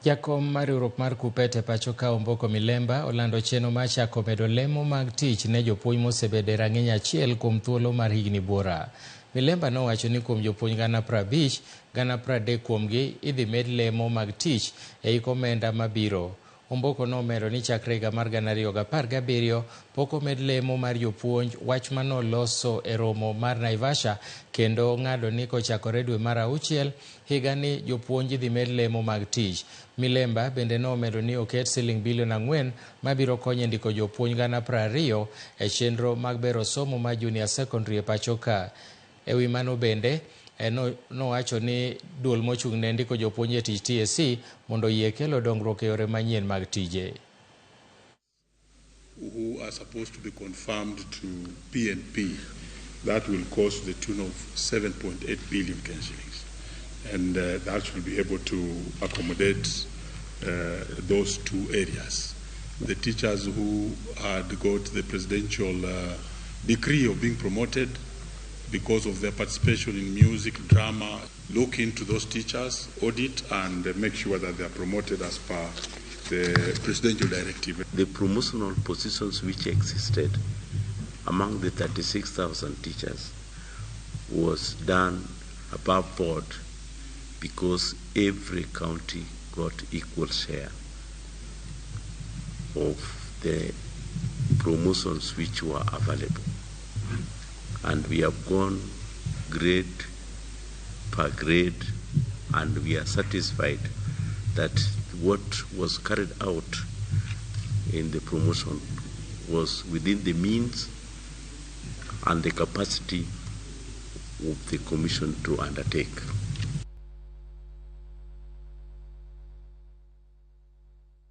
Jakom mar riwruok mar KUPPET e pacho ka Omboko Milemba olando chenro mar chako medo lemo mag tich ne jopuonj mosebedo e rang'iny achiel kuom thuolo mar higni buora. Milemba nowacho ni kuom jopuonj gana 50, gana 30 kuomgi idhi med lemo mag tich e hik omenda mabiro. Omboko nomedo ni chakre higa mar 2017 pok omed lemo mar jopuonj, wach manoloso e romo mar Naivasha kendo ng'ado ni kochakore dwe mar auchiel higani jopuonj idhi med lemo mag tich. Milemba bende nomedo ni oket siling bilion 4 mabiro konyo e ndiko jopuonj gana 20 e chenro mag bero somo mar junior secondary e pacho ka. E wi mano bende, nowacho ni duol mochung' ne ndiko jopuonj e tich TSC mondo oyie kelo dongruok e yore manyien mag tije. Who are supposed to be confirmed to PNP, that will cost the tune of 7.8 billion Kenyan shillings. And that should be able to accommodate those two areas. The teachers who had got the presidential decree of being promoted because of their participation in music, drama, look into those teachers, audit, and make sure that they are promoted as per the presidential directive. The promotional positions which existed among the 36,000 teachers was done above board because every county got equal share of the promotions which were available. And we have gone grade per grade, and we are satisfied that what was carried out in the promotion was within the means and the capacity of the Commission to undertake.